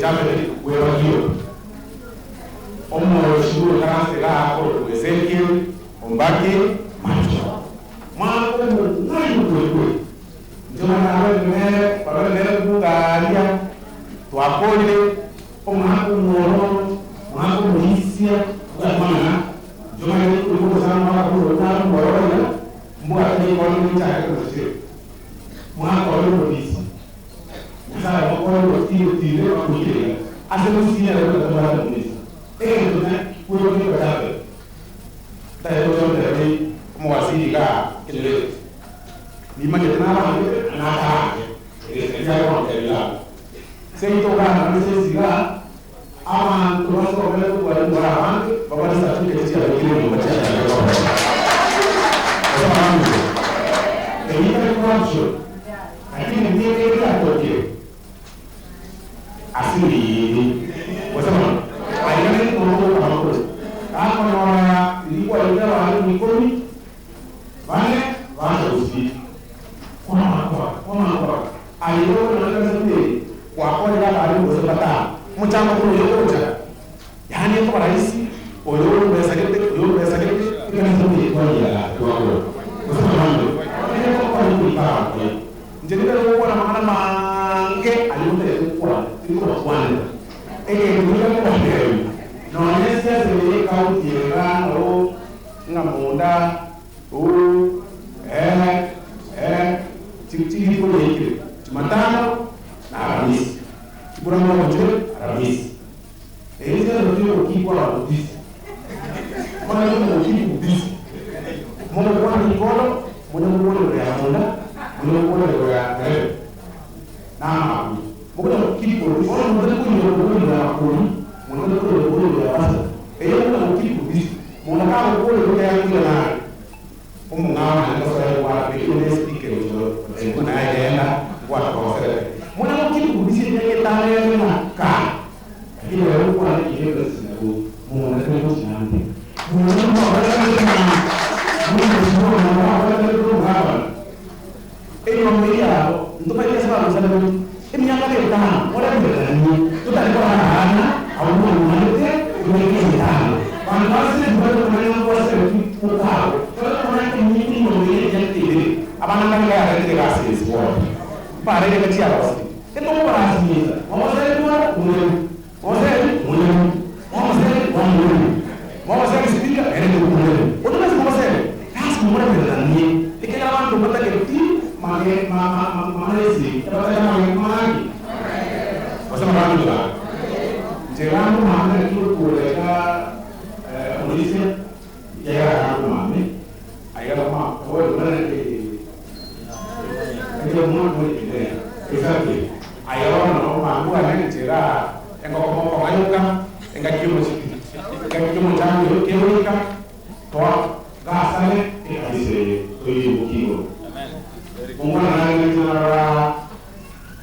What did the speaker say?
Japhet Wewagio omo shuru kanse ga ko Ezekiel Ombaki macho mwangu mwangu kweli ndio maana wewe wewe bungalia twakole omwangu moro mwangu muhisia kwa maana ndio maana ulikuwa sana kwa kwa moro mbwa ni kwa nini cha kwa sio mwangu kwa polisi sasa kwa kwa tio tio kwa kile asema sio kwa kwa polisi eh ndio kwa kwa kwa tayo ndio mwasiri ga kile ni maana na na ta ile ya kwa kile sento ga na sisi ama tuwaso kwa kwa kwa baba sasa tuke chia kile ni macha kwa sababu ni corruption lakini ndiye ile atoke asili kwa sababu aina ni kwa kwa kama na ilikuwa ile wa mikono wale waanza usi kwa kwa kwa ayo na ndio kwa kwa ya alipo sepata mchango kwa yote yani kwa rais oyo pesa kile oyo pesa kile kana sio kwa ya kwa kwa sababu ndio kwa kwa ndio kwa na maana mange alipo kwa iko kwa eh ndio kwa ndio no nesa se kaunti era o ngamunda o eh eh chiki ko yekile Jumatano na Alhamisi kibura mmoja Alhamisi eh hizo ndio kikwa la polisi kwa nini ndio kipo polisi mmoja kwa mikono mmoja mmoja ya munda mmoja mmoja ya eh na mmoja kipo polisi mmoja mmoja ya kuni mmoja mmoja ya basa eh mmoja kipo polisi mmoja kama mmoja ya kule na umungana na kwa kwa pekee speaker ndio na yenda kwa kwa sere mwana kipo polisi ndiye tare na ka lakini wewe kwa nini ile sina mwana kwa sina mwana